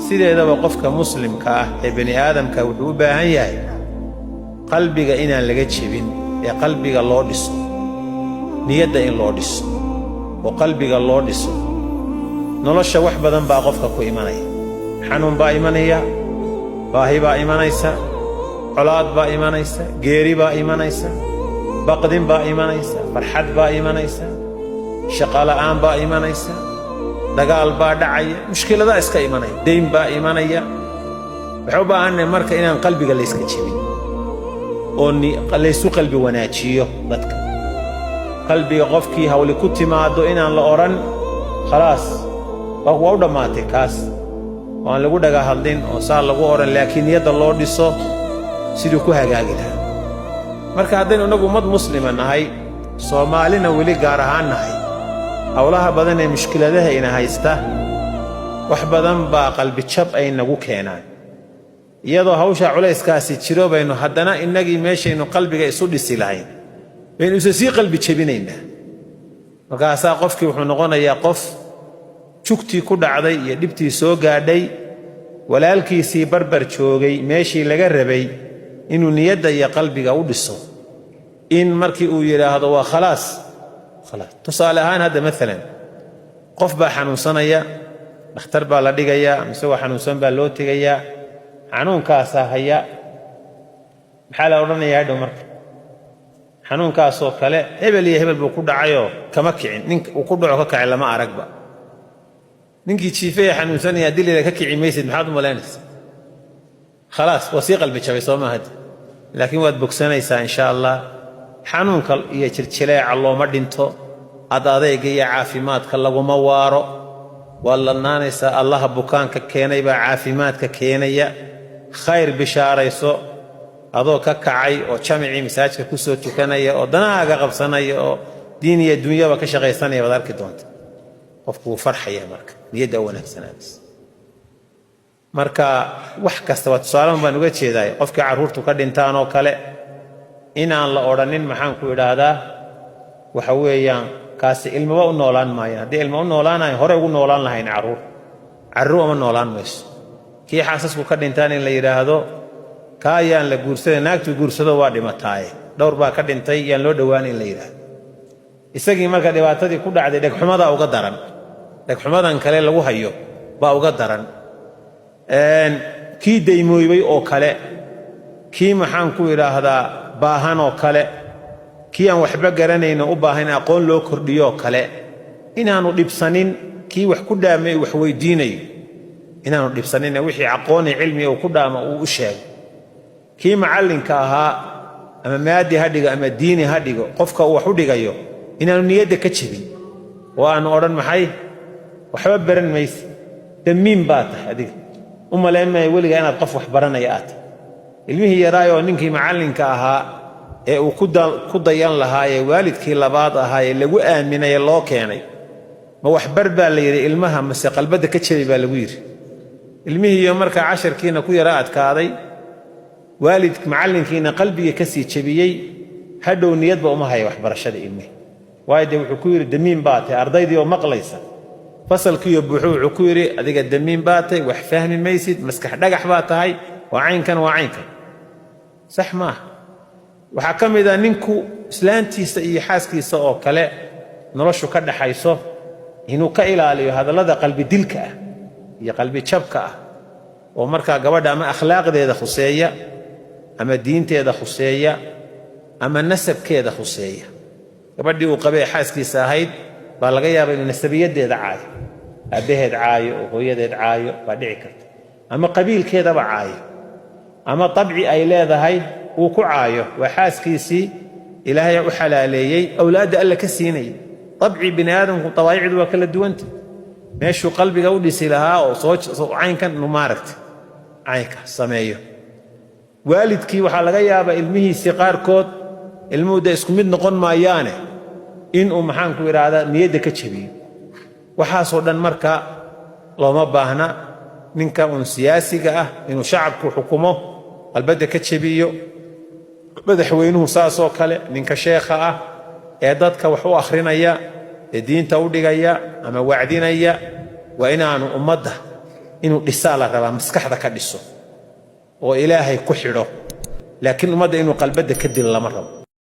Sideedaba qofka muslimka ah ee bani aadamka wuxuu u baahan yahay qalbiga inaan laga jebin ee qalbiga loo dhiso, niyadda in loo dhiso oo qalbiga loo dhiso. Nolosha wax badan baa qofka ku imanaya. Xanuun baa imanaya, baahi baa imanaysa, colaad baa imanaysa, geeri baa imanaysa, baqdin baa imanaysa, farxad baa imanaysa, shaqola'aan baa imanaysa, dagaal baa dhacaya, mushkiladaa iska imanaya, dayn baa imanaya. Waxay u baahannahay marka inaan qalbiga layska jebin oo laysu qalbi wanaajiyo dadka. Qalbiga qofkii hawli ku timaaddo inaan la odhan "Khalaas, waa u dhammaatay kaas", oo aan lagu dhaga hadlin oo saa lagu odhan, laakiin niyadda loo dhiso siduu ku hagaagi lahaa. Marka haddaynu innagu ummad muslima nahay, Soomaalina weli gaar ahaan nahay, howlaha badan ee mushkiladaha ina haysta wax badan baa qalbijab ay nagu keenaan. Iyadoo hawshaa culayskaasi jiro baynu haddana innagii meeshaynu qalbiga isu dhisi lahayn baynu isa sii qalbi jebinaynaa. Markaasaa qofkii wuxuu noqonayaa qof jugtii ku dhacday iyo dhibtii soo gaadhay walaalkiisii barbar joogay, meeshii laga rabay inuu niyadda iyo qalbiga u dhiso, in markii uu yidhaahdo "Waa khalaas, khalaas". Tusaale ahaan, hadda maalan qof baa xanuunsanaya, dhakhtar baa la dhigayaa, mise waa xanuunsan baa loo tegayaa, xanuunkaasaa haya. Maxaa la odhanayaa hadhow marka xanuunkaasoo kale? Hebel iyo hebel buu ku dhacayoo kama kicin, nin uu ku dhaco ka kacay lama aragba. Ninkii jiifaya xanuunsanaya haddii layidhaha "Ka kici maysid", maxaad u malaynaysa? Khalaas, waa sii qalbi jabay, soo maaha? Laakiin waad bogsanaysaa, insha Allah. Xanuunka iyo jirjileeca looma dhinto, ad adayga iyo caafimaadka laguma waaro. Waad ladnaanaysaa. Allaha bukaanka keenay baa caafimaadka keenaya. Khayr bishaarayso, adoo ka kacay oo jamicii masaajidka ku soo tukanaya oo danahaaga qabsanaya oo diin iyo dunyaba ka shaqaysanaya baad arki doonta. Qofku wuu farxaya marka niyadda u wanaagsanaanaysa. Marka wax kasta waa tusaalahan baan uga jeedaay. Qofkii carruurtu ka dhintaan oo kale inaan la odhanin, maxaan ku idhaahdaa, waxa weeyaan kaasi ilmaba u noolaan maayaan. Haddii ilma u noolaanayan, hore ugu noolaan lahayn carruur. Carruur uma noolaan mayso. Kii xaasasku ka dhintaan in la yidhaahdo "Kaa yaan la guursaday, naagtuu guursado waa dhimataaye, dhowr baa ka dhintay, yaan loo dhowaan" in la yidhaahdo. Isagii marka dhibaatadii ku dhacday dhegxumadaa uga daran, dhegxumadan kale lagu hayo baa uga daran. Kii daymooybay oo kale, kii, maxaan ku idhaahdaa, baahan oo kale, kii aan waxba garanayno u baahan aqoon loo kordhiyooo kale, inaannu dhibsanin. Kii wax ku dhaamay wax weydiinayo inaannu dhibsanin, wixii aqooni cilmiga uu ku dhaamo uu u sheego. Kii macallinka ahaa, ama maadi ha dhigo ama diini ha dhigo, qofka uu wax u dhigayo inaannu niyadda ka jebin oo aanu odhan "Maxay, waxba baran mayse, damiin baa tahay adiga, u malayn maayo weligaa inaad qof wax baranaya aad tahay". Ilmihii yaraayoo ninkii macallinka ahaa ee uu ku dayan lahaa ee waalidkii labaad ahaa ee lagu aaminay loo keenay, ma waxbar baa la yidhi ilmaha mase qalbadda ka jebi baa lagu yidhi? Ilmihiiyo markaa casharkiina ku yara adkaaday, waalid macallinkiina qalbiga ka sii jebiyey, hadhow niyadba uma haya waxbarashada ilmihi. Waayo dee wuxuu ku yidhi "Damiin baa tahay". Ardaydii oo maqlaysa, fasalkiiyo buuxu, wuxuu ku yidhi "Adiga damiin baa tahay, wax fahmi maysid, maskax dhagax baa tahay, waa caynkan, waa caynkan". Sax maaha. Waxaa ka mid a ninku islaantiisa iyo xaaskiisa oo kale noloshu ka dhaxayso inuu ka ilaaliyo hadallada qalbi dilka ah iyo qalbi jabka ah, oo markaa gabadha ama akhlaaqdeeda khuseeya ama diinteeda khuseeya ama nasabkeeda khuseeya. Gabadhii uu qabee xaaskiisa ahayd baa laga yaaba inuu nasabiyadeeda caayo, aabbaheed caayo oo hooyadeed caayo baa dhici karta, ama qabiilkeedaba caayo, ama dabci ay leedahay uu ku caayo. Waa xaaskiisii Ilaahay u xalaaleeyey, awlaadda Alla ka siinayay. Dabci bini aadamku, dabaa'icdu waa kala duwanta. Meeshuu qalbiga u dhisi lahaa oo soo caynkan inu maaragta caynka sameeyo. Waalidkii waxaa laga yaabaa ilmihiisii qaarkood, ilmuhu dee isku mid noqon maayaane, inuu, maxaanku idhaahdaa, niyadda ka jebiyo. Waxaasoo dhan marka looma baahna. Ninka uun siyaasiga ah inuu shacabku xukumo qalbadda ka jebiyo, madaxweynuhu saasoo kale, ninka sheekha ah ee dadka wax u akhrinaya ee diinta u dhigaya ama wacdinaya, waa inaanu ummadda Inuu dhisaa la rabaa, maskaxda ka dhiso oo Ilaahay ku xidho, laakiin ummadda inuu qalbadda ka dilo lama rabo.